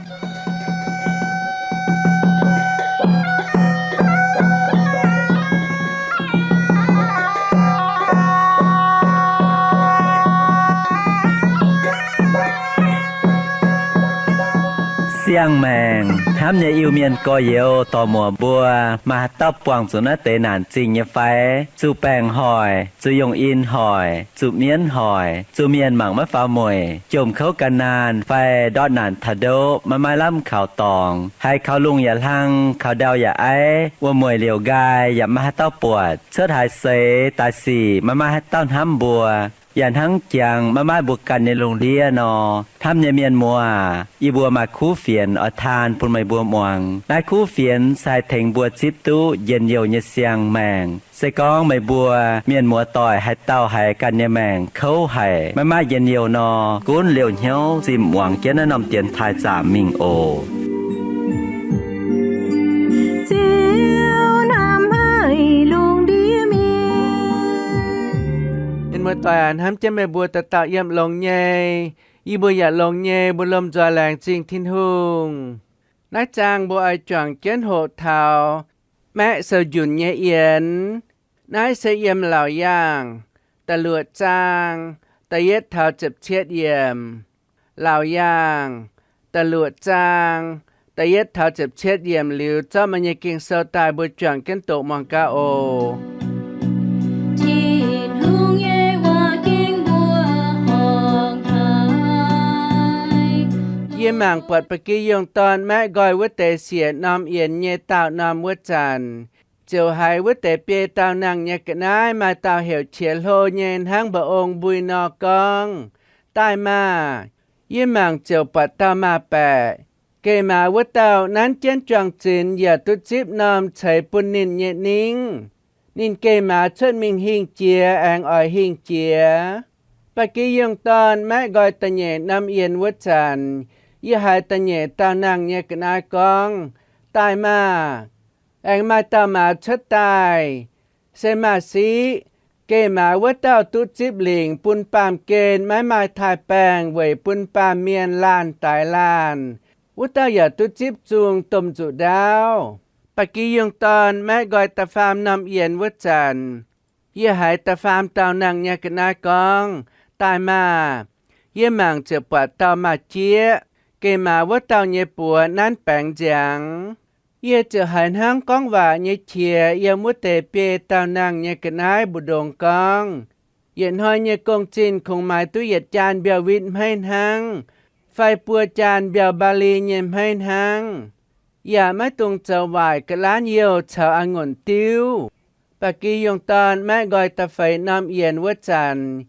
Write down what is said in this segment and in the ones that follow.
Siang-maengc hnamv nyei Iu-Mienh gorx-youz dorc-muoc mbuo, maaih haaix dauh buangh zuqc naaiv deix naanc zingh nyei fai? Zuqc baengc hoic, zuqc yungh in hoic, zuqc mienv hoic, zuqc mienh mangc maiv faaux mueic, jomc kouv gan naanh fai ndortv naanc taux ndoqv maiv maaih lamh kaux dorngx, haiz kaux lungh yaac hlang, kaux ndau yaac aiv, wuom-mueic liouc nqaai yaac maiv maaih haaix dauh buatc, cuotv haaix seix daaih sic maiv maaih haaix dauh hnamv mbuo, yaac hnangv jangx maiv maaih mbuo ganh nyei lungh ndiev nor. Hnamv nyei mienh muoz, yie mbuo maaih kuv fienx oix taan bun meih mbuo muangx. Naaiv kuv fienx se haih tengx mbuo zipv duqv njien-youh nyei siang-maengc. Se gorngv meih mbuo mienh muoz-doic haaix dauh haiz ganh nyei maengc kouv haic, maiv maaih njien-youh nor, gunv liouh hnyouv zinh muangx jienv naaiv norm dienx taaih zaamc mingh oc. Ziouv hnamv haic lungh ndiev mienh. Mienh muoz-doic aac, hnamv jienv meih mbuo dauh dauh yiem longx nyei. Yie mbuo yaac longx nyei, mbuo lomh nzoih laengz zingh Tin-Hungh. Naaiv zaang mbuo oix juangc jienv hoqc taux maeqv sou-njunc nyei yienx. Naaiv se yiem Laauc Yaangh da'luoqc zaang da'yietv taux ziepc cietv yiemc. Laauc Yaangh da'luoqc zaang da'yietv taux ziepc cietv yiemc liuz, zorqv meih nyei Ging-Sou daaih mbuo juangc jienv doqc muangx gaax oc. Tin-Hungh nyei waac-ging mbuo horngc haic. Yie mangc buatc ba'gi yungh dorn maeqv nqoi wuov deix siec norm yienx nyei daauh norm wuov zanc, ziouc haiz wuov deix biei daauh nangh nyei ga'naaiv maaih dauh heuc qiex hlo nyei hnangv mba'ong mbui nor gorngv, Daaih maah! Yie mangc ziouc buatc dauh maah baeqc. Geh maaz wuov dauh nanv jienv juang-zinx yaac duqv zipv norm ceix bun ninh nyei ningv. Ninh geh maaz cuotv mingh hingh jiex aengx oix hingh jiex. Ba'gi yungh dorn maeqv nqoi da'nyeic norm yienx wuov zanc, yie haiz da'nyeic daauh nangh nyei ga'naaiv gorngv, Daaih maah! Aengx maaih dauh maaz cuotv daaih. Se maaih siqv, geh maaz wuov dauh duqv zipv lingc bun baamh gen maiv maaih taaih-baengh weic bun baamh mienh laanh daix laanh. Wuov dauh yaac duqv zipv zung domh nzuqc ndaauv. Ba'gi yungh dorn maeqv nqoi da'faam norm yienx wuov zanc, yie haiz da'faam daauh nangh nyei ga'naaiv gorngv, Daaih maah! Yie mangc ziouc buatc dauh maaz-jieqv. Geh maaz wuov dauh nyei buoz nanv baengx nziangx. Yie ziouc haiz hnangv gorngv waac nyei qiex yiem wuov deix biei daauh nangh nyei ga'naaiv mbu'ndongx gorngv, Yietc hnoi nyei gong-zinh kungx maaiz duqv yietc jaan mbiauh witv hmeiv hnangv, fai buo jaan mbiauh mbaali nyei hmeiv hnangv. Yaac maiv dungx zoux waaic ga'laanv youh caux a'ngunc diuv. Ba'gi yungh dorn maeqv nqoi da'feix norm yienx wuov zanc,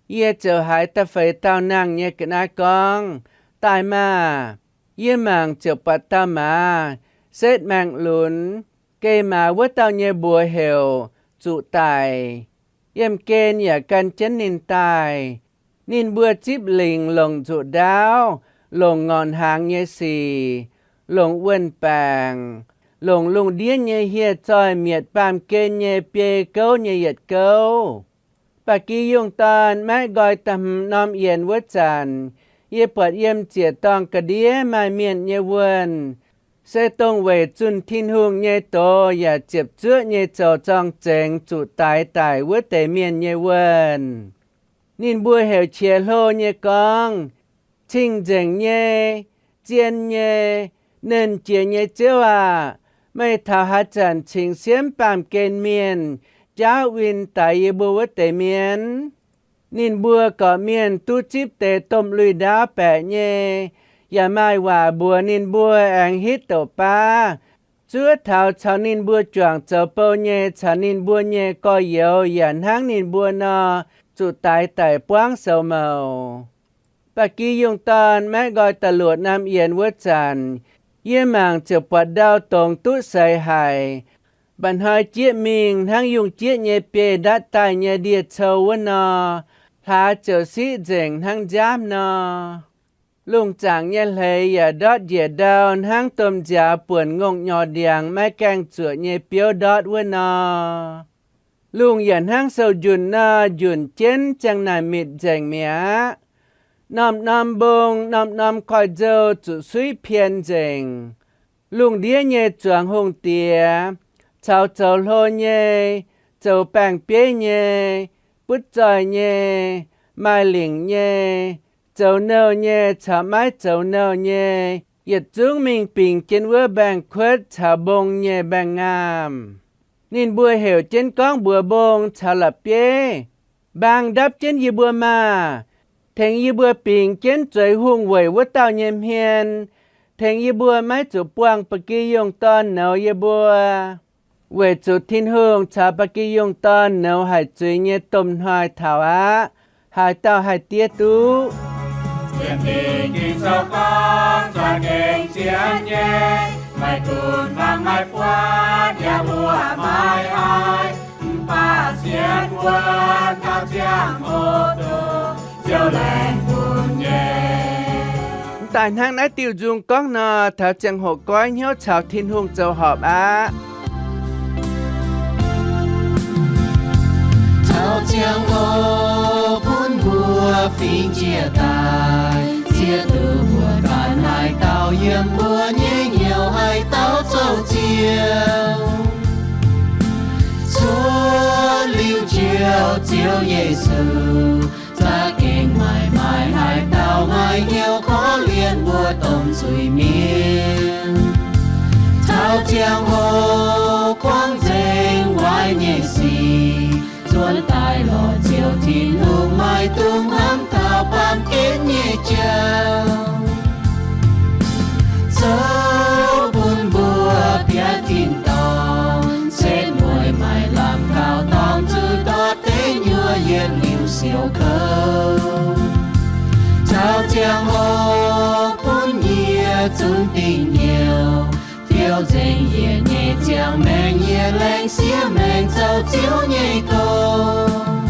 yie ziouc haiz da'feix daauh nangh nyei ga'naaiv gorngv, Daaih maah! Yie mangc ziouc buatc dauh maaz setv maengh lunx. Geh maaz wuov dauh nyei mbuox heuc Zuqc Daic. Yiemh Gen yaac gan jienv ninh daaih. Ninh mbuo zipv lingc longc nzuqc ndaauv, longc ngorc hnaangx nyei sic, longc wuon-baengc, longc lungh ndiev nyei hieh zoih mietc baamh gen nyei biei gouv nyei yietc gouv. Ba'gi yungh dorn maeqv nqoi da'hmz norm yienx wuov zanc, yie buatc yiem ziec-dorngh ga'ndiev maaih mienh nyei wuonh, se dongh weic zunh Tin-Hungh nyei doz yaac ziepc zuoqv nyei zoux zorng-zengx zuqc daix daic wuov deix mienh nyei wuonh. Ninh mbuo heuc qiex hlo nyei gorngv, Cing-nzengc nyei, zien nyei, nernh jiex nyei Ziouv aah! Meih taux haaix zanc cingx siemv baamh gen mienh njaaux win daix yie mbuo wuov deix mienh? Ninh mbuo gorqv-mienh duqv zipv deix domh lui-ndaauv baeqc nyei, yaac maaih waac mbuox ninh mbuo aengx hitv doqc baav, zuov taux caux ninh mbuo juangc zoux bou nyei caux ninh mbuo nyei gorx-youz yaac hnangv ninh mbuo nor, zuqc daix daic buangv soux mouc. Ba'gi yungh dorn maeqv nqoi da'luoqc norm yienx wuov zanc, yie mangc ziouc buatc ndau dongz duqv seix haic. Mba'hnoi jieqv mingh hnangv yungh jieqv nyei biei ndatv daaih nyei ndie-cou wuov nor, hlaax ziouc siqv nzengc hnangv nziaamv nor. Lungh zaangc nyei hleix yaac ndortv njiec ndau hnangv domh nziaaux buonc ngongh nyorx ndiangx maiv gaengh zuoqc nyei biouv ndortv wuov nor. Lungh yaac hnangv sou-njunc nor njunc jienv ziang naaic mitc nzengc mi'aqv. Norm-norm mbong, norm-norm koiv-nzou zuqc suiv pien nzengc. Lungh ndiev nyei zuangx hungh diex, caux zoux hlo nyei, zoux baeng-bieiv nyei, butv zoih nyei, maaih lingc nyei, zoux nouh nyei caux maiv zoux nouh nyei, yietc zungv mingh bingc jienv wuov mbaengx-kuotv caux mbong nyei mbaengx-ngaamh. Ninh mbuo heuc jienv gorngv mbuox mbong caux la'bieiv, Mbaang ndapv jienv yie mbuo maah! Tengx yie mbuo bingx jienv zueiz hungh weic wuov dauh nyei hmien. Tengx yie mbuo maiv zuqc buangh ba'gi yungh dorn nouz yie mbuo. Weic zuqc Tin-Hungh caux ba'gi yungh dorn nouz haic zuiz nyei domh hnoi taux aqv. Haaix dauh haih diev duqv? Sienx Ging-Sou gorngv, za'gengh sienx nyei, maiv gunv hmuangx maiv buatc, yaac mbuo maiv haih, mv baac sienx wuonv taux ziangh hoc dongh Ziouv laengz bun nyei. Mv daaih hnangv naaiv diuh nzung gorngv nor, taux ziangh hoc goiv hnyouv caux Tin-Hungh zoux horpc aqv. Taux ziangh hoc bun mbuo fingx jiez daaih, ziex duqv mbuo ganh haaix dauh yiem mbuo nyei hnyouv haaix dauh zoux Ziouv. Cuotv liuz Njoux Ziouv Yesu, za'gengh maaih maaih haaix dauh maaih hnyouv korv-lienh mbuo domh zuiz-mienh. Taux ziangh hoc buangv nzengc waaic nyei sic, zuonx daaih lorz Ziouv Tin-Hungh, maiv dungx hnamv taux baamh gen nyei jauv. Zoux bun mbuo biaa tin-dorngh, setv mueiz maaih lamh kaux dorngx zuqc ndortv deic nyuoqc yietc liuz siouc kouv. Taux ziangh hoc bun yie zunc dingh nyouz, fiou nzengc yie nyei ziangh maengc, yie laengz siev maengc zoux Ziouv nyei gong.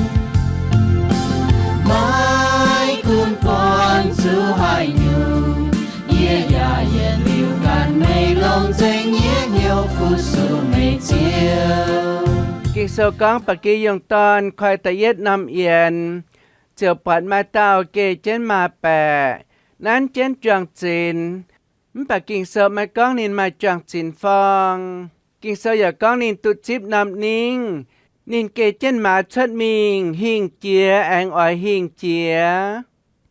Maiv gunv buangh zuqc haaix nyungc, yie yaac yietc liuz ganh meih longc nzengc yie hnyouv fu-sux meih Ziouv. Ging-Sou gorngv ba'gi yungh dorn koi da'yietv norm yienx, ziouc buatc maaih dauh geh jienv maaz-baeqc, nanv jienv juang-zinx. Mv baac Ging-Sou maiv gorngv ninh maaih juang-zinx forng. Ging-Sou yaac gorngv ninh duqv zipv norm ningv. Ninh geh jienv maaz cuotv mingh, hingh jiex aengx oix hingh jiex.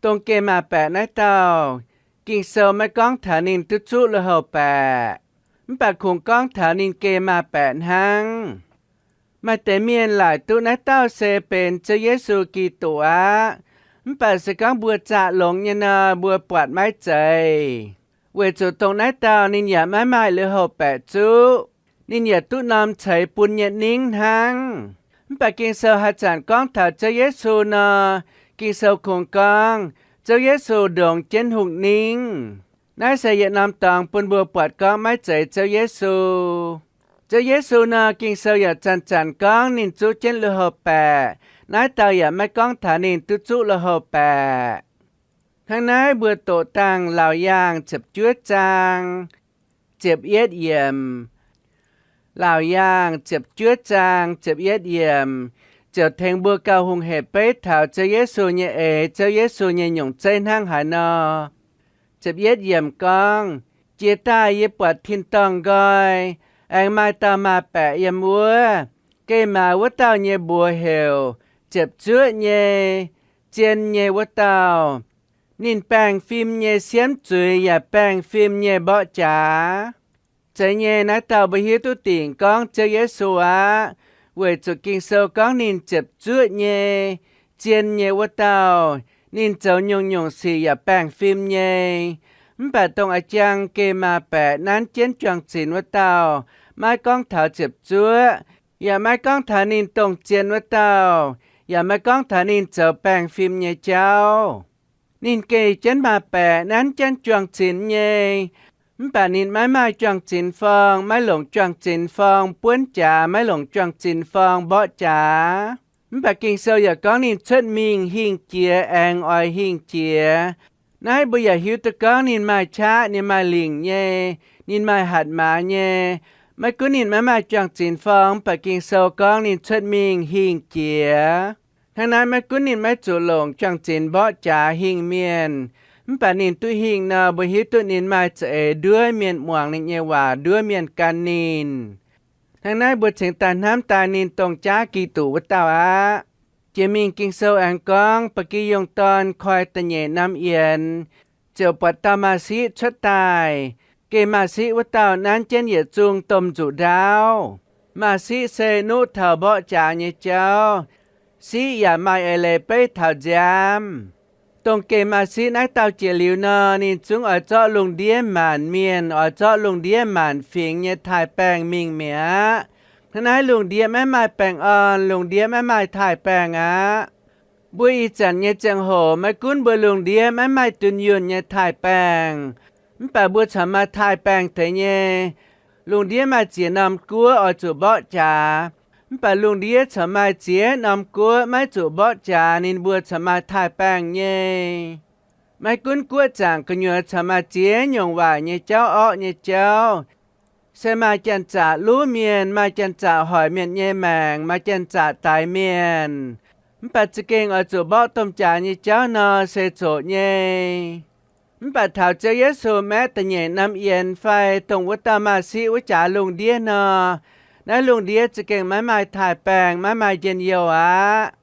Dongh geh maaz-baeqc naaiv dauh, Ging-Sou maiv gorngv taux ninh duqv zuqv lui-houx baeqc, mv baac kungx gorngv taux ninh geh maaz-baeqc hnangv. Maaih deix mienh laaic duqv naaiv dauh se benx Ziouv Yesu Giduc aqv. Mv baac se gorngv mbuo zaqc longx nyei nor, mbuo buatc maiv zeiz. Weic zuqc dongh naaiv dauh ninh yaac maiv maaih lui-houx baeqc zuqv. Ninh yaac duqv norm ceix bun nyei ningv hnangv. Mv baac Ging-Sou haaix zanc gorngv taux Ziouv Yesu nor, Ging-Sou kungx gorngv Ziouv Yesu ndongx jienv hungh ningv. Naaiv se yietc norm dorngx bun mbuo buatc gorngv maiv zeiz Ziouv Yesu. Ziouv Yesu nor, Ging-Sou yaac zanc-zanc gorngv ninh zuqv jienv lui-houx baeqc. Naaiv dauh yaac maiv gorngv taux ninh duqv zuqv lui-houx baeqc. Hnangv naaiv mbuo doqc dangh Laauc Yaangh ziepc juov zaang ziepc yietv yiemc. Laauc Yaangh ziepc juov zaang ziepc yietv yiemc ziouc tengx mbuo gauh hungh heic beiv taux Ziouv Yesu nyei eix, Ziouv Yesu nyei nyungc zeiv hnangv haaix nor. Ziepc yietv yiemc gorngv, Jiex daaih yie buatc tin-dorngh nqoi, aengx maaih dauh maaz-baeqc yiem wuov. Geh maaz wuov dauh nyei mbuox heuc Ziepc Zuoqv nyei, Zien nyei wuov dauh. Ninh baengh fim nyei siemv zuiz yaac baengh fim nyei mborqv jaax. Zeiz nyei, naaiv dauh mbuo hiuv duqv dingc gorngv Ziouv Yesu aqv, weic zuqc Ging-Sou gorngv ninh ziepc zuoqv nyei, zien nyei wuov dauh. Ninh zoux nyungc-nyungc sic yaac baengh fim nyei. Mv baac dongh a'jang geh maaz-baeqc nanv jienv juang-zinx wuov dauh maiv gorngv taux ziepc zuoqv, yaac maiv gorngv taux ninh dongh zien wuov dauh, yaac maiv gorngv taux ninh zoux baengh fim nyei jauv. Ninh geh jienv maaz-baeqc nanv jienv juang-zinx nyei, mv baac ninh maiv maaih juang-zinx forng, maiv longc juang-zinx forng buonv jaax, maiv longc juang-zinx forng mborqv jaax. Mv baac Ging-Sou yaac gorngv ninh cuotv mingh hingh jiex aengx oix hingh jiex. Naaiv mbuo yaac hiuv duqv gorngv ninh maaih qaqv, ninh maaih lingc nyei, ninh maaih hatc maaz nyei. Maiv gunv ninh maiv maaih juang-zinx forng, mv baac Ging-Sou gorngv ninh cuotv mingh hingh jiex. Hnangv naaiv maiv gunv ninh maiv zuqc longc juang-zinx mborqv jaax hingh mienh, mv baac ninh duqv hingh nor, mbuo hiuv duqv ninh maaih za'eix nduov mienh muangx ninh nyei waac, nduov mienh gan ninh. Hnangv naaiv mbuo cingx daaih hnamv daaih ninh dongh jaav Giduc wuov dauh aqv. Jiex mingh Ging-Sou aengx gorngv, ba'gi yungh dorn koi da'nyeic norm yienx, ziouc buatc dauh maaz-siqv cuotv daaih. Geh maaz-siqv wuov dauh nanv jienv yietc zungh domh nzuqc ndaauv. Maaz-siqv se nuqv taux mborqv jaax nyei jauv. Siqv yaac maaih eix leiz beiv taux nziaamv. Dongh geh maaz-siqv naaiv dauh jiex liuz nor, ninh zungv oix zorqv lungh ndiev maanc mienh, oix zorqv lungh ndiev maanc fingx nyei taaih baengh mingh mi'aqv. Hnangv naaiv lungh ndiev maiv maaih baengh orn, lungh ndiev maiv maaih taaih baengh aqv. Mbuo ih zanc nyei ziangh hoc maiv gunv mbuo lungh ndiev maiv maaih dunh yunh nyei taaih baengh, mv baac mbuo corc maaih taaih baengh deix nyei. Lungh ndiev maaih ziex norm guoqv oix zuqc mborqv jaax, mv baac lungh ndiev corc maaih ziex norm guoqv maiv zuqc mborqv jaax, ninh mbuo corc maaih taaih baengh nyei. Maiv gunv guoqv zaangc gu'nyuoz corc maaih ziex nyungc waaic nyei jauv, orqv nyei jauv. Se maaih janx-zaqc luv mienh, maaih janx-zaqc hoic mienh nyei maengc, maaih janx-zaqc daix mienh. Mv baac za'gengh oix zuqc mborqv domh jaax nyei jauv nor, se zoqc nyei. Mv baac taux Ziouv Yesu maeqv da'nyeic norm yienx fai dongh wuov dauh maaz-siqv wuov jaax lungh ndiev nor, naaiv lungh ndiev za'gengh maiv maaih taaih baengh, maiv maaih njien-youh aqv.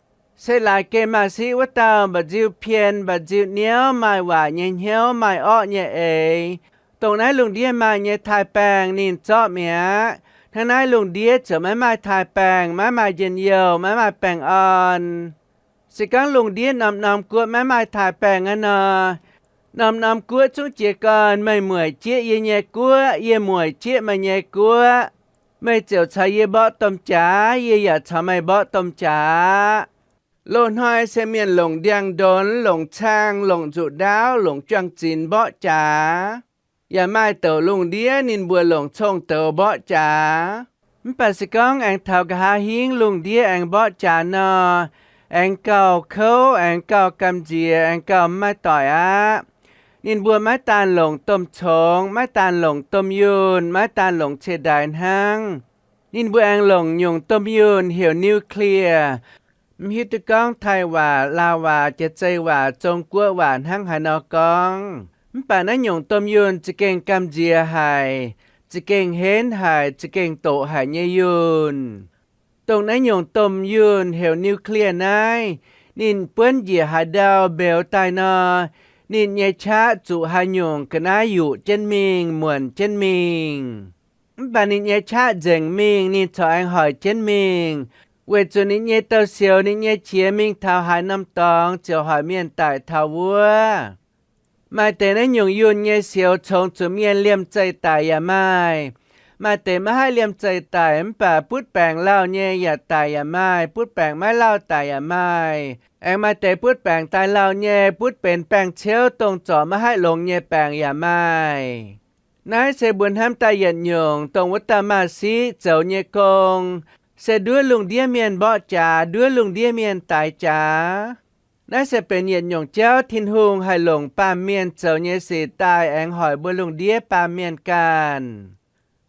Se laaix geh maaz-siqv wuov dauh mba'nziu pien, mba'nziu niouv, maaih waaic nyei hnyouv, maaih orqv nyei eix, dongh naaiv lungh ndiev maaih nyei taaih baengh ninh zorqv mi'aqv. Hnangv naaiv lungh ndiev ziouc maiv maaih taaih baengh, maiv maaih njien-youh, maiv maaih baengh orn. Se gorngv lungh ndiev norm-norm guoqv maiv maaih taaih baengh aqv nor, norm-norm guoqv zungv jiez gorn, meih mueic jieqv yie nyei guoqv, yie mueic jieqv meih nyei guoqv. Meih ziouc caux yie mborqv domh jaax, yie yaac caux meih mborqv domh jaax. Loz-hnoi se mienh longc ndiangx-ndonx, longc caang, longc nzuqc ndaauv, longc juang-zinx mborqv jaax. Yaac maaih douc lungh ndiev ninh mbuo longc cong-douz mborqv jaax. Mv baac se gorngv aengx taux nqa'haav hingv lungh ndiev aengx mborqv jaax nor, aengx gauh kouv, aengx gauh gamh nziex, aengx gauh maiv doic aqv. Ninh mbuo maiv daan longc domh congx, maiv daan longc domh yunh, maiv daan longc cie-ndaix hnangv. Ninh mbuo aengx longc nyungc domh yunh heuc nuclear. Mv hiuv duqv gorngv Taiv waac, Laauv waac, Jaav-Zei waac, Zong-Guoqv waac hnangv haaix nor gorngv. Mv baac naaiv nyungc domh yunh za'gengh gamh nziex haic, za'gengh henv haic, za'gengh doqc haic nyei yunh. Dongh naaiv nyungc domh yunh heuc nuclear naaiv, ninh buonv njiec haaix ndau mbeux daaih nor, ninh nyei qaqv zuqc haaix nyungc ga'naaiv yuqc jienv mingh, muonc jienv mingh. Mv baac ninh nyei qaqv nzengc mingh, ninh corc aengx hoic jienv mingh, weic zuqc ninh nyei douz-sioux, ninh nyei qiex mingh taux haaix norm dorngx ziouc hoic mienh daic taux wuov. Maaih deix naaiv nyungc yunh nyei sioux congx zuqc mienh liemh zeih daic yaac maaih. Maaih deix maiv haih liemh zeih daic mv baac butv baengc lauh nyei yaac daic yaac maaih, butv baengc maiv lauh daic yaac maaih. Aengx maaih deix butv baengc daaih lauh nyei, butv benx baengh ciouv dongh zorc maiv haih longx nyei baengc yaac maaih. Naaiv se mbuo hnamv daaih yietc nyungc dongh wuov dauh maaz-siqv zoux nyei gong, se nduov lungh ndiev mienh mborqv jaax, nduov lungh ndiev mienh daix jaax. Naaiv se benx yietc nyungc jauv Tin-Hungh haih longc baamh mienh zoux nyei sic daaih aengx hoic mbuo lungh ndiev baamh mienh ganh.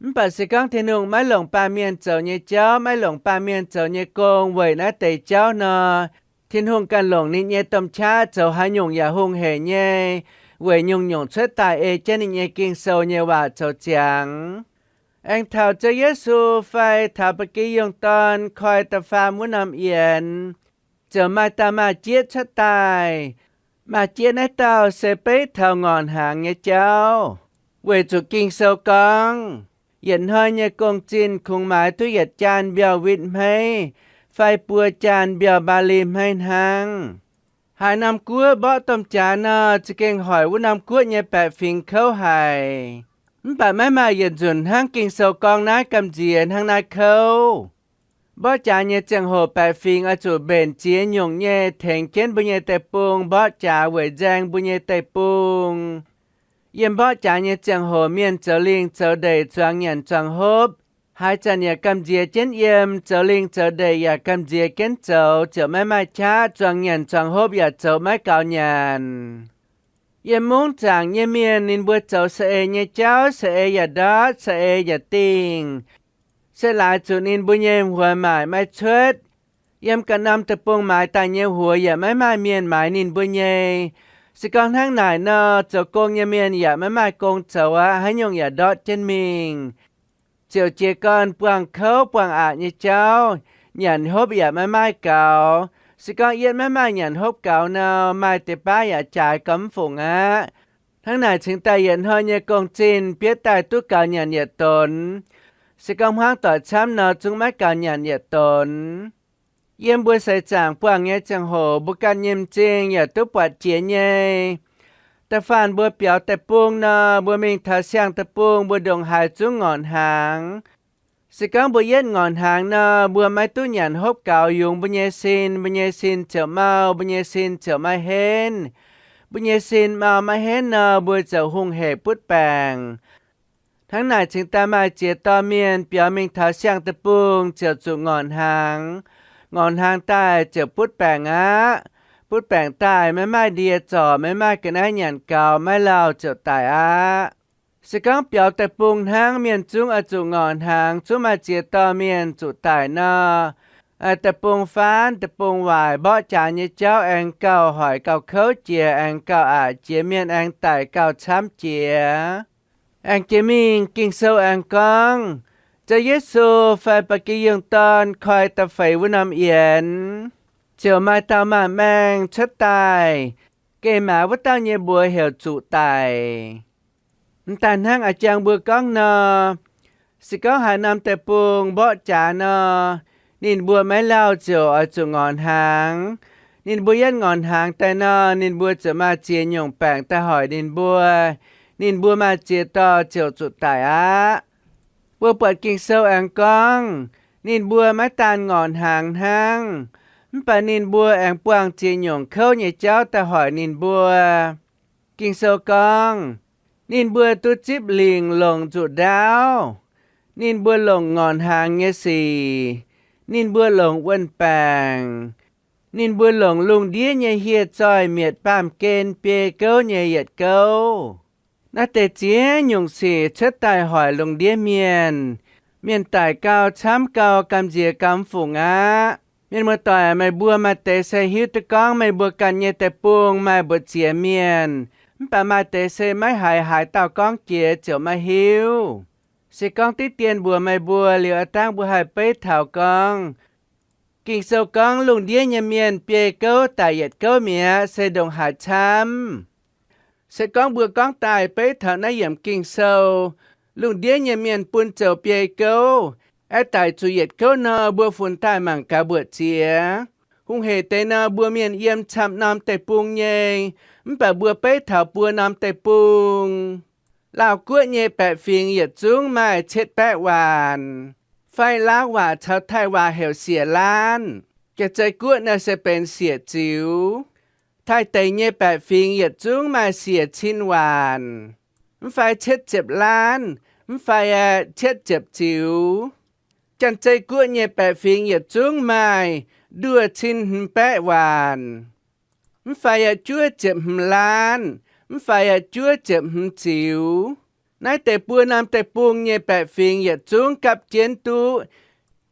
Mv baac se gorngv Tin-Hungh maiv longc baamh mienh zoux nyei jauv, maiv longc baamh mienh zoux nyei gong weic naaiv deix jauv nor, Tin-Hungh ganh longc ninh nyei domh qaqv zoux haaix nyungc yaac hungh heic nyei, weic nyungc-nyungc cuotv daaih ei jienv ninh nyei Ging-Sou nyei waac zoux ziangx. Aengx taux Ziouv Yesu fai taux ba'gi yungh dorn koi da'faam wuov norm yienx, ziouc maaih dauh maaz-jieqv cuotv daaih. Maaz-jieqv naaiv dauh se beiv taux ngorc hnaangx nyei jauv, weic zuqc Ging-Sou gorngv, yietc hnoi nyei gong-zinh kungx maaiz duqv yietc jaan mbiauh witv hmeiv fai buo jaan mbiauh mbaali hmeiv hnangv. Haaix norm guoqv mborqv domh jaax nor, za'gengh hoic wuov norm guoqv nyei baeqc fingx kouv haic. Mv baac maiv maaih yietc nzunc hnangv Ging-Sou gorngv naaiv gamh nziex hnangv naaiv kouv. Mborqv jaax nyei ziangh hoc baeqc fingx oix zuqc mbenc ziex nyungc nyei tengx jienv mbuo nyei deic-bung mborqv jaax weic nzaeng mbuo nyei deic-bung. Yiem mborqv jaax nyei ziangh hoc mienh zoux lingh zoux ndeic zuangx nyanc zuangx hopv. Haaix zanc yaac gamh nziex jienv yiem, zoux lingh zoux ndeic yaac gamh nziex jienv zoux, ziouc maiv maaih qaqv, zuangx nyanc zuangx hopv yaac zoux maiv gaux nyanc. Yiem mungv zaangc nyei mienh ninh mbuo zoux saeng-eix nyei jauv, saeng-eix yaac ndortv, saeng-eix yaac dingh, se laaix zuqc ninh mbuo nyei huox maaic maiv cuotv. Yiem ganh norm deic-bung maaiz daaih nyei huox yaac maiv maaih mienh maaiz ninh mbuo nyei. Se gorngv hnangv naaic nor, zoux gong nyei mienh yaac maiv maaih gong zoux aqv, haaix nyungc yaac ndortv jienv mingh. Ziouc jiez gorn buangh kouv buangh aqc nyei jauv, nyanc hopv yaac maiv maaih gaux. Se gorngv yietv maiv maaih nyanc hopv gaux nor, maaih deix baav yaac jaaix gau mv fungc aqv. Hnangv naaic cingx daaih yietc hnoi nyei gong-zinh bietv daaih duqv gaux nyanc yietc donx. Se gorngv hmuangv doic camv nor, zungv maiv gaux nyanc yietc donx. Yiem mbuo seix zaangc buangh nyei ziangh hoc, mbuo ganh nyei m'zing yaac duqv buatc jiex nyei. Da'faanh mbuo biaux deic-bung nor, mbuo mingh taux siang-deic-bung, mbuo ndongc haaix zungv ngorc hnaangx. Se gorngv mbuo yietv ngorc hnaangx nor, mbuo maiv duqv nyanc hopv gaux yungz mbuo nyei sin, mbuo nyei sin ziouc mau, mbuo nyei sin ziouc maiv henv. Mbuo nyei sin mau maiv henv nor, mbuo ziouc hungh hec butv baengc. Hnangv naaic cingx daaih maaih ziex dorh mienh biaux mingh taux siang-deic-bung ziouc zuqc ngorc hnaangx. Ngorc hnaangx daaih ziouc butv baengc aqv. Butv baengc daaih maiv maaih ndie zorc, maiv maaih ga'naaiv nyanc gaux, maiv lauh ziouc daic aqv. Se gorngv biaux deic-bung hnangv, mienh zungv oix zuqc ngorc hnaangx, zungv maaih ziex dorh mienh zuqc daic nor, deic-bung faanv, deic-bung waaic, mborqv jaax nyei jauv aengx gauh hoic gauh kouv jiex, aengx gauh aqc jiex, mienh aengx daic gauh camv jiex. Aengx jiex mingh Ging-Sou aengx gorngv, Ziouv Yesu fai Ba'gi Yungh Dorn koi da'feix wuov norm yienx, ziouc maaih dauh maanc maeng cuotv daaih, geh maaz wuov dauh nyei mbuox heuc Zuqc Daic. M'daaih hnangv a'jang mbuo gorngv nor, se gorngv haaix norm deic-bung mborqv jaax nor, ninh mbuo maiv lauh ziouc oix zuqc ngorc hnaangx. Ninh mbuo yietv ngorc hnaangx daaih nor, ninh mbuo ziouc maaih ziex nyungc baengc daaih hoic ninh mbuo. Ninh mbuo maaih ziex dorh ziouc zuqc daic aqv. Mbuo buatc Ging-Sou aengx gorngv, ninh mbuo maiv daan ngorc hnaangx hnangv, mv baac ninh mbuo aengx buangh ziex nyungc kouv nyei jauv daaih hoic ninh mbuo. Ging-Sou gorngv, ninh mbuo duqv zipv lingc longc nzuqc ndaauv, ninh mbuo longc ngorc hnaangx nyei sic, ninh mbuo longc wuon-baengc, ninh mbuo longc lungh ndiev nyei hieh zoih mietc baamh gen biei gouv nyei yietc gouv. Naaiv deix ziex nyungc sic cuotv daaih hoic lungh ndiev mienh. Mienh daic gau, camv gau, gamh nziex gau mv fungc aqv. Mienh muoz-doic, meih mbuo maaih deix se hiuv duqv gorngv meih mbuo ganh nyei deic-bung maaih mbu'ziex mienh, mv baac maaih deix se maiv haiz haaix dauh gorngv jiex ziouc maiv hiuv. Se gorngv diqv dien mbuox meih mbuo liuz, aav dangh mbuo haih beiv taux gorngv, Ging-Sou gorngv lungh ndiev nyei mienh biei gouv daic yietc gouv mi'aqv, se ndongc haaix camv? Se gorngv mbuo gorngv daaih beiv taux naaiv yiemc Ging-Sou, lungh ndiev nyei mienh bun zoux biei gouv, aeqv, daic zuqc yietc gouv nor, mbuo funx daaih mangc gaax mbuoqc ziex. Hungh hec deix nor, mbuo mienh yiem camv norm deic-bung nyei, mv baac mbuo beiv taux buo norm deic-bung. Laauh guoqv nyei baeqc fingx yietc zungv maaih cietv baeqv waanc. Fai Laauv waac caux Taiv waac heuc siec laanv. Jaav-zei guoqv naaiv se benx siec ziux. Taiv deic nyei baeqc fingx yietc zungv maaih siec cin waanc, mv fai cietv ziepc laanv, mv fai aeqv, cietv ziepc ziux. Janx-Zei guoqv nyei baeqc fingx yietc zungv maaih nduoh cin hmz baeqv waanc, mv fai aeqv, juov ziepc hmz laanv, mv fai aeqv, juov ziepc hmz ziux. Naaiv deix buo norm deic-bung nyei baeqc fingx yietc zungv gapv jienv duqv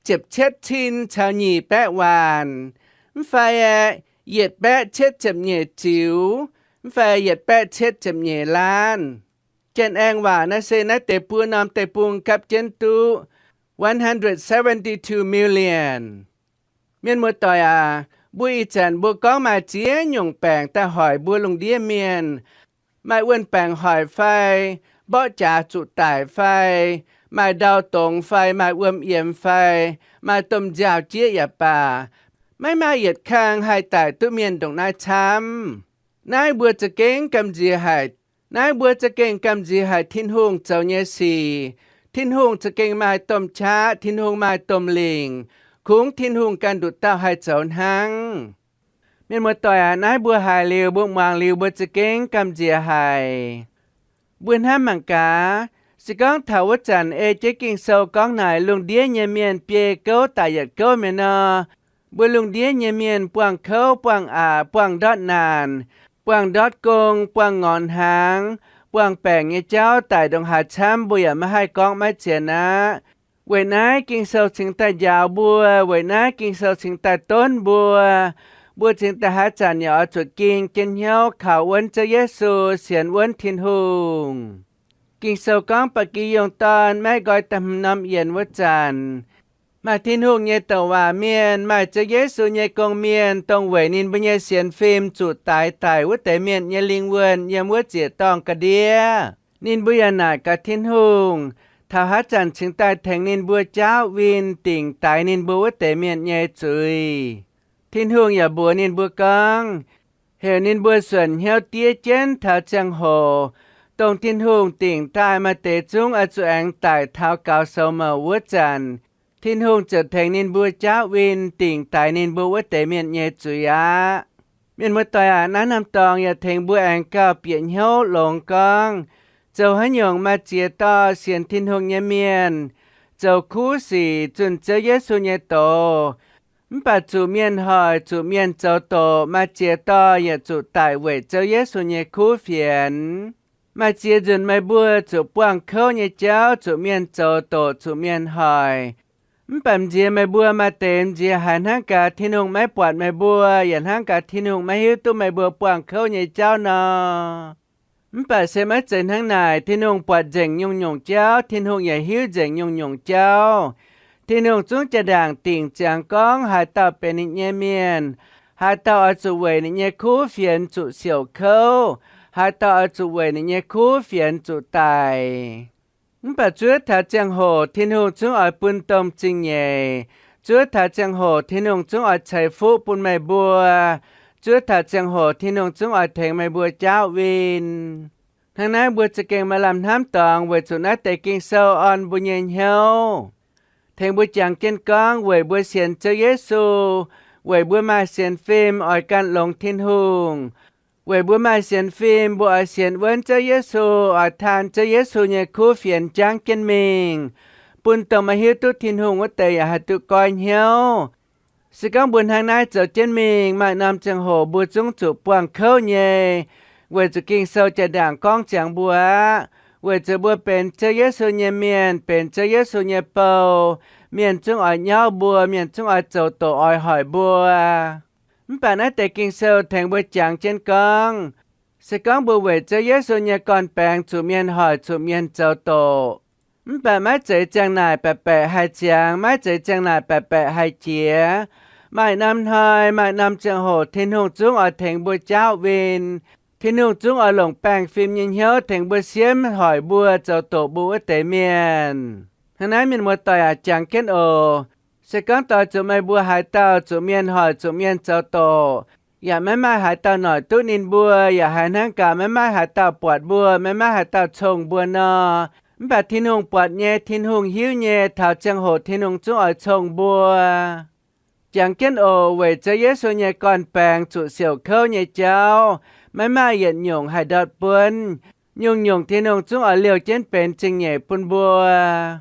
ziepc cietv cin caux nyic baeqv waanc, mv fai aeqv, yietc baeqv cietv ziepc nyeic ziux, mv fai yietc baeqv cietv ziepc nyeic laanv. Janx-Aengx waac naaiv se naaiv deix buo norm deic-bung gapv jienv duqv one hundred seventy-two million. Mienh muoz-doic aac, mbuo ih zanc mbuo gorngv maaih ziex nyungc baengc daaih hoic mbuo lungh ndiev mienh. Maaih wuon-baengc hoic fai, mborqv jaax zuqc daic fai, maaih ndau dongz fai, maaih wuom yiemx fai, maaih domh nziaaux-jieqv yaac baac, maiv maaih yietc kang haih daic duqv mienh ndongc naaiv camv. Naaiv mbuo za'gengh gamh nziex haic. Naaiv mbuo za'gengh gamh nziex haic Tin-Hungh zoux nyei sic. Tin-Hungh za'gengh maaih domh qaqv, Tin-Hungh maaih domh lingc. Kungx Tin-Hungh ganh nduqc dauh haih zoux hnangv. Mienh muoz-doic aac, naaiv mbuo haiz liuz, mbuo muangx liuz, mbuo za'gengh gamh nziex haic. Mbuo hnamv mangc gaax, se gorngv taux wuov zanc ei jienv Ging-Sou gorngv naaic lungh ndiev nyei mienh biei gouv daic yietc gouv mi'aqv nor, mbuo lungh ndiev nyei mienh buangh kouv, buangh aqc, buangh ndortv naanc, buangh ndortv gong, buangh ngorc hnaangx, buangh baengc nyei jauv daic ndongc haaix camv, mbuo yaac maiv haih gorngv maiv zien aqv. Weic naaiv Ging-Sou cingx daaih njaaux mbuo, weic naaiv Ging-Sou cingx daaih donv mbuo. Mbuo cingx daaih haaix zanc yaac oix zuqc ging jienv hnyouv kaux wuonv Ziouv Yesu, sienx wuonv Tin-Hungh. Ging-Sou gorngv Ba'gi Yungh Dorn maiv nqoi da'hmz norm yienx wuov zanc, maaih Tin-Hungh nyei douc waac mienh, maaih Ziouv Yesu nyei gong-mienh, dongh weic ninh mbuo nyei sienx fim zuqc daix daic wuov deix mienh nyei lingh wuonh yiem wuov ziec-dorngh ga'ndiev. Ninh mbuo yaac naaic gaax Tin-Hungh, taux haaix zanc cingx daaih tengx ninh mbuo jaauv win dingc daix ninh mbuo wuov deix mienh nyei zuiz. Tin-Hungh yaac mbuox ninh mbuo gorngv, heuc ninh mbuo suonc hnyouv diev jienv taux ziangh hoc, dongh Tin-Hungh dingc daaih maaih deix zungv oix zuqc aengx daic taux gaux soux mouc wuov zanc, Tin-Hungh ziouc tengx ninh mbuo jaauv win dingc daix ninh mbuo wuov deix mienh nyei zuiz aqv. Mienh muoz-doic aac, naaiv norm dorngx yaac tengx mbuo aengx gauh bieqc hnyouv longx gorngv, zoux haaix nyungc maaih ziex dauh sienx Tin-Hungh nyei mienh, zoux kuv sic zunh Ziouv Yesu nyei doz, mv baac zuqc mienh hoic, zuqc mienh zoux doqc, maaih ziex dauh yaac zuqc daic weic Ziouv Yesu nyei kuv fienx. Maaih ziex nzunc meih mbuo zuqc buangh kouv nyei jauv, zuqc mienh zoux doqc, zuqc mienh hoic. Mv baac m'nziex meih mbuo maaih deix m'nziex haiz hnangv gaax Tin-Hungh maiv buatc meih mbuo, yaac hnangv gaax Tin-Hungh maiv hiuv duqv meih mbuo buangh kouv nyei jauv nor. Mv baac se maiv zeiz hnangv naaic. Tin-Hungh buatc nzengc nyungc-nyungc jauv, Tin-Hungh yaac hiuv nzengc nyungc-nyungc jauv. Tin-Hungh zungv jaa-ndaangc dingc ziangx gorngv haaix dauh benx ninh nyei mienh, haaix dauh oix zuqc weic ninh nyei kuv fienx zuqc siouc kouv, haaix dauh oix zuqc weic ninh nyei kuv fienx zuqc daic. Mv baac zuov taux ziangh hoc Tin-Hungh zungv oix bun domh zingh nyeic. Zuov taux ziangh hoc Tin-Hungh zungv oix ceix fuqv bun meih mbuo. Zuov taux ziangh hoc Tin-Hungh zungv oix tengx meih mbuo jaauv win. Hnangv naaiv mbuo za'gengh maaih lamh hnamv dorngx weic zuqc naaiv deix Ging-Sou orn mbuo nyei hnyouv, tengx mbuo jangx jienv gorngv weic mbuo sienx Ziouv Yesu, weic mbuo maaih sienx fim oix ganh longx Tin-Hungh, weic mbuo maaih sienx fim mbuo oix sienx wuonv Ziouv Yesu, oix taan Ziouv Yesu nyei kuv fienx jangv jienv mingh, bun dongh maiv hiuv duqv Tin-Hungh wuov deix yaac haih duqv goiv hnyouv. Se gorngv mbuo hnangv naaiv zoux jienv mingh, maaih norm ziangh hoc mbuo zungv zuqc buangh kouv nyei, weic zuqc Ging-Sou jaa-ndaangc gorngv ziangx mbuo aqv, weic zuqc mbuo benx Ziouv Yesu nyei mienh, benx Ziouv Yesu nyei bou, mienh zungv oix nyauv mbuo, mienh zungv oix zoux doqc oix hoic mbuo. Mv baac naaiv deix Ging-Sou tengx mbuo jangx jienv gorngv, se gorngv mbuo weic Ziouv Yesu nyei gorn-baengx zuqc mienh hoic, zuqc mienh zoux doqc, mv baac maiv zeiz ziang naaic baeqc baeqc haih ziangx, maiv zeiz ziang naaic baeqc baeqc haih jiex. Maaih norm hnoi, maaih norm ziangh hoc Tin-Hungh zungv oix tengx mbuo jaauv win. Tin-Hungh zungv oix longc baengh fim nyei hnyouv tengx mbuo siemv hoic mbuo zoux doqc mbuo wuov deix mienh. Hnangv naaiv mienh muoz-doic aac, jangx jienv oc. Se gorngv doix zuqc meih mbuo haaix dauh zuqc mienh hoic, zuqc mienh zoux doqc, yaac maiv maaih haaix dauh noic duqv ninh mbuo, yaac haiz hnangv gaax maiv maaih haaix dauh buatc mbuo, maiv maaih haaix dauh cong mbuo nor, mv baac Tin-Hungh buatc nyei, Tin-Hungh hiuv nyei, taux ziangh hoc Tin-Hungh zungv oix cong mbuo. Jangx jienv oc. Weic Ziouv Yesu nyei gorn-baengx zuqc siouc kouv nyei jauv, maiv maaih yietc nyungc haih ndortv buonv. Nyungc-nyungc Tin-Hungh zungv oix liouh jienv benx zingh nyeic bun mbuo.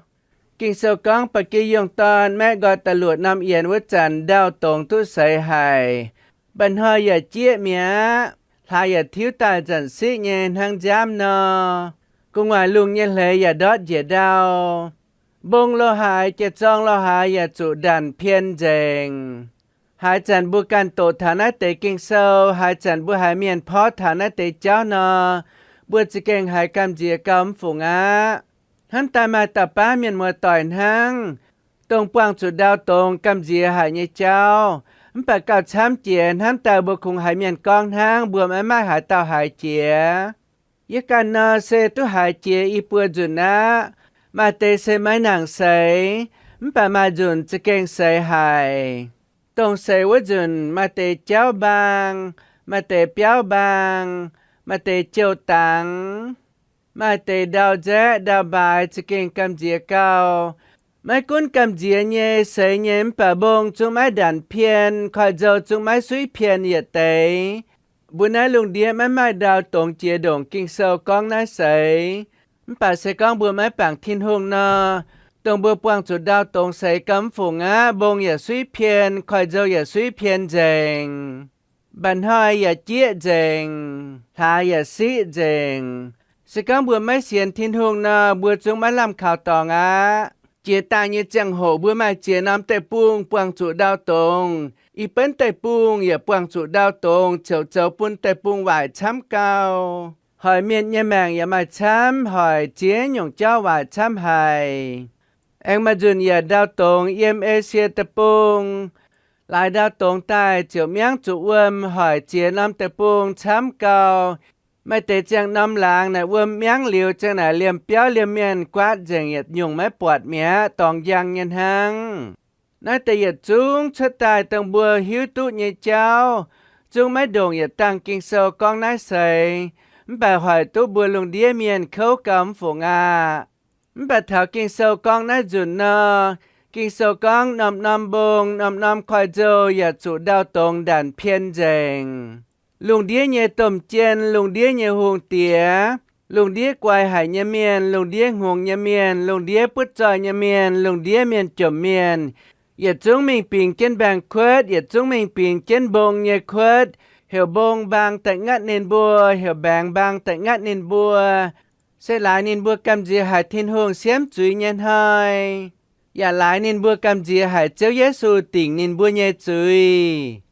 Ging-Sou gorngv Ba'gi Yungh Dorn maeqv nqoi da'luoqc norm yienx wuov zanc ndau dongz duqv seix haic. Mba'hnoi yaac jieqv mi'aqv. Hlaax yaac tiuv daaih nzanc siqv nyei hnangv nziaamv nor. Gu'nguaaic lungh nyei hleix yaac ndortv njiec ndau. Mbong lo haaix, jiex zorng lo haaix yaac zuqc ndanc pien nzengc. Haaix zanc mbuo ganh doqc taux naaiv deix Ging-Sou, haaix zanc mbuo haiz mienh porv taux naaiv deix jauv nor, mbuo za'gengh haiz gamh nziex gauh mv fungc aqv. Hnamv daaih maaih dauh baav mienh muoz-doic hnangv, dongh buangh zuqc ndau dongz gamh nziex haic nyei jauv. Mv baac gauh camv jiex hnamv daaih mbuo kungx haiz mienh gorngv hnangv, mbuo maiv maaih haaix dauh haiz jiex. Yie ganh nor se duqv haiz jiex i buo nzunc aqv. Maaih deix se maiv nangc seix, mv baac maaih nzunc za'gengh seix haic. Dongh seix wuov nzunc maaih deix jauv mbaang, maaih deix biauv mbaang, maaih deix jouh dangx, maaih deix ndau nzaeqv ndau mbaaix za'gengh gamh nziex gauh. Maiv gunv gamh nziex nyei, seix nyei, mv baac mbong zungv maiv ndanc pien, koiv-nzou zungv maiv suiv pien yietc deix. Mbuo naaiv lungh ndiev maiv maaih ndau dongz jiex ndongc Ging-Sou gorngv naaiv seix. Mv baac se gorngv mbuo maiv bangc Tin-Hungh nor, dongh mbuo buangh zuqc ndau dongz seix gauh mv fungc aqv. Mbong yaac suiv pien, koiv-nzou yaac suiv pien nzengc. Mba'hnoi yaac jieqv nzengc, hlaax yaac siqv nzengc. Se gorngv mbuo maiv sienx Tin-Hungh nor, mbuo zungv maiv lamh kaux dorngx aqv. Jiex daaih nyei ziangh hoc mbuo maaih ziex norm deic-bung buangh zuqc ndau dongz. I benv deic-bung yaac buangh zuqc ndau dongz, ziouc zoux bun deic-bung waaic camv gau. Hoic mienh nyei maengc yaac maaih camv, hoic ziex nyungc jauv waaic camv haic. Aengx maaih nzunc yaac ndau dongz yiem Esie Deic-Bung. Laaix ndau dongz daaih ziouc miangv zuqc wuom, hoic ziex norm deic-bung camv gau. Maaih deix ziangh norm laangz naaic wuom miangv liuz ziang naaic liemh biauv liemh mienh guaatv nzengc, yietc nyungc maiv buatc mi'aqv, dorngx njang nyei hnangv. Naaiv deix yietc zungv cuotv daaih dongh mbuo hiuv duqv nyei jauv. Zungv maiv ndongc yietc dangh Ging-Sou gorngv naaiv seix, mv baac hoic duqv mbuo lungh ndiev mienh kouv gau mv fungc aqv. Mv baac taux Ging-Sou gorngv naaiv nzunc nor, Ging-Sou gorngv norm-norm mbong, norm-norm koiv-nzou yaac zuqc ndau dongz ndanc pien nzengc. Lungh ndiev nyei domh jien, lungh ndiev nyei hungh diex, lungh ndiev guai haic nyei mienh, lungh ndiev hngongx nyei mienh, lungh ndiev butv zoih nyei mienh, lungh ndiev mienh jomc mienh, yietc zungv mingh bingx jienv mbaengx-kuotv, yietc zungv mingh bingx jienv mbong nyei kuotv, heuc mbong mbaang da'nqaatv ninh mbuo, heuc mbaengx mbaang da'nqaatv ninh mbuo, se laaix ninh mbuo gamh nziex haic Tin-Hungh siemv zuiz nyei hnoi, yaac laaix ninh mbuo gamh nziex haic Ziouv Yesu dingc ninh mbuo nyei zuiz.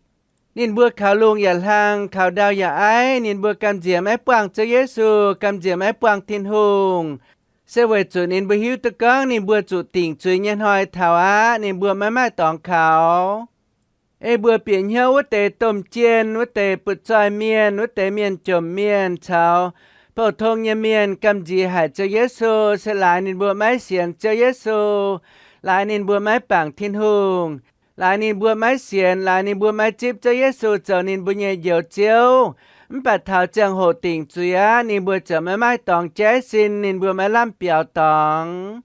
Ninh mbuo kaux lungh yaac hlang, kaux ndau yaac aiv, ninh mbuo gamh nziex maiv buangh Ziouv Yesu, gamh nziex maiv buangh Tin-Hungh, se weic zuqc ninh mbuo hiuv duqv gorngv ninh mbuo zuqc dingc zuiz nyei hnoi taux aqv, ninh mbuo maiv maaih dorngx kaux. Ei mbuo bieqc hnyouv wuov deix domh jien, wuov deix butv zoih mienh, wuov deix mienh jomc mienh caux pou-tong nyei mienh gamh nziex haic Ziouv Yesu, se laaix ninh mbuo maiv sienx Ziouv Yesu, laaix ninh mbuo maiv bangc Tin-Hungh, laaix ninh mbuo maiv sienx, laaix ninh mbuo maiv zipv Ziouv Yesu zoux ninh mbuo nyei Njoux Ziouv. Mv baac taux ziangh hoc dingc zuiz aqv, ninh mbuo ziouc maiv maaih dorngx jaiv sin, ninh mbuo maiv lamh biaux dorngx.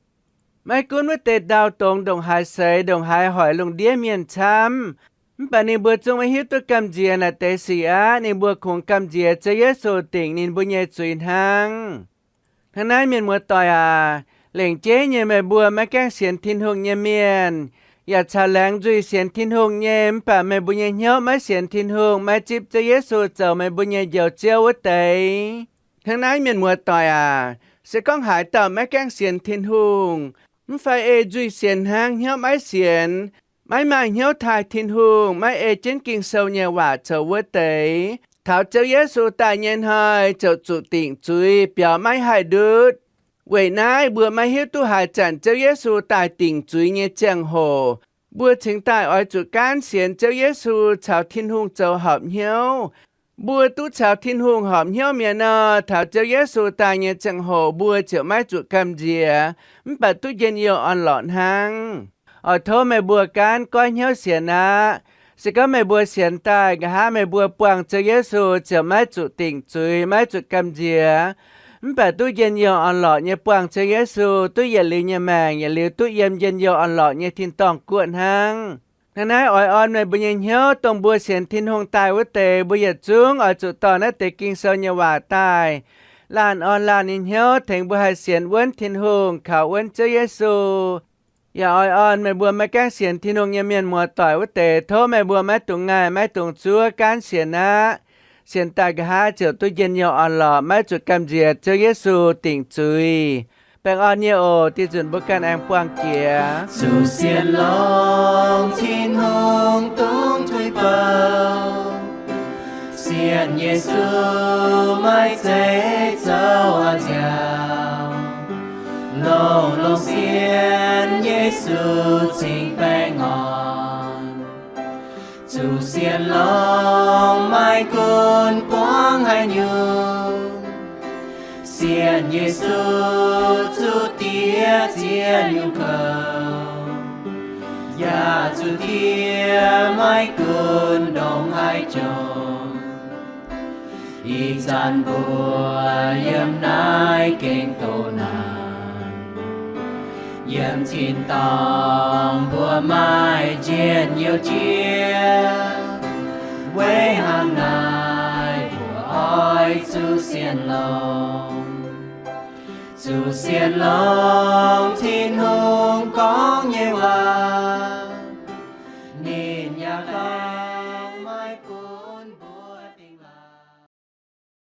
Maiv gunv wuov deix ndau dongz ndongc haaix seix, ndongc haaix hoic lungh ndiev mienh camv, mv baac ninh mbuo zungv maiv hiuv duqv gamh nziex naaic deix sic aqv. Ninh mbuo kungx gamh nziex Ziouv Yesu dingc ninh mbuo nyei zuiz hnangv. Hnangv naaiv, mienh muoz-doic aac, lengc jeiv nyei meih mbuo maiv gaengh sienx Tin-Hungh nyei mienh, yaac caux laengz nzuih sienx Tin-Hungh nyei, mv baac meih mbuo nyei hnyouv maiv sienx Tin-Hungh, maiv zipv Ziouv Yesu zoux meih mbuo nyei Njoux Ziouv wuov deix. Hnangv naaiv, mienh muoz-doic aac, se gorngv haaix dauh maiv gaengh sienx Tin-Hungh, mv fai ei nzuih sienx hnangv, hnyouv maiv sienx, maiv maaih hnyouv taaih Tin-Hungh, maiv ei jienv Ging-Sou nyei waac zoux wuov deix, taux Ziouv Yesu daaih nyei hnoi ziouc zuqc dingc zuiz, biaux maiv haih ndutv. Weic naaiv mbuo maiv hiuv duqv haaix zanc Ziouv Yesu daaih dingc zuiz nyei ziangh hoc, mbuo cingx daaih oix zuqc gaanv sienx Ziouv Yesu caux Tin-Hungh zoux horpc hnyouv. Mbuo duqv caux Tin-Hungh horpc hnyouv mi'aqv nor, taux Ziouv Yesu daaih nyei ziangh hoc mbuo ziouc maiv zuqc gamh nziex, mv baac duqv njien-youh orn-lorqc hnangv. Oix tov meih mbuo gaanv goiv hnyouv sienx aqv. Se gorngv meih mbuo sienx daaih, nqa'haav meih mbuo buangh Ziouv Yesu ziouc maiv zuqc dingc zuiz, maiv zuqc gamh nziex, mv baac duqv njien-youh orn-lorqc nyei buangh Ziouv Yesu, duqv yietc liuz nyei maengc, yietc liuz duqv yiem njien-youh orn-lorqc nyei tin-dorngh guoqv hnangv. Hnangv naaiv oix orn meih mbuo nyei hnyouv, dongh mbuo sienx Tin-Hungh daaih wuov deix, mbuo yietc zungv oix zuqc dorh naaiv deix Ging-Sou nyei waac daaih laanh orn laanh nyei hnyouv, tengx mbuo haih sienx wuonv Tin-Hungh, kaux wuonv Ziouv Yesu. Yaac oix orn meih mbuo maiv gaengh sienx Tin-Hungh nyei mienh muoz-doic wuov deix, tov meih mbuo maiv dungx ngaih, maiv dungx zuov, gaanv sienx aqv. Sienx daaih nqa'haav ziouc duqv njien-youh orn-lorqc, maiv zuqc gamh nziex Ziouv Yesu dingc zuiz. Baengh orn nyei oc. Dih nzunc mbuo ganh aengx buangh jiex. Zuqc sienx longx Tin-Hungh dungx tuix bouh, sienx Yesu maiv zeiz zoux nziaaux. Longx-longx sienx Yesu cingx baengh orn. Zuqc sienx longx maiv gunv buangv haaix nyungc, sienx Yesu zuqc diev ziex nyungc kouv, yaac zuqc diev maiv gunv ndongc haaix jomc. Ih zanc mbuo yiem naaiv gengh doqc naanc, yiem tin-dorngh mbuo maaih njien-youh jiex. Weic hnangv naaiv mbuo oix zuqc sienx longx, zuqc sienx longx.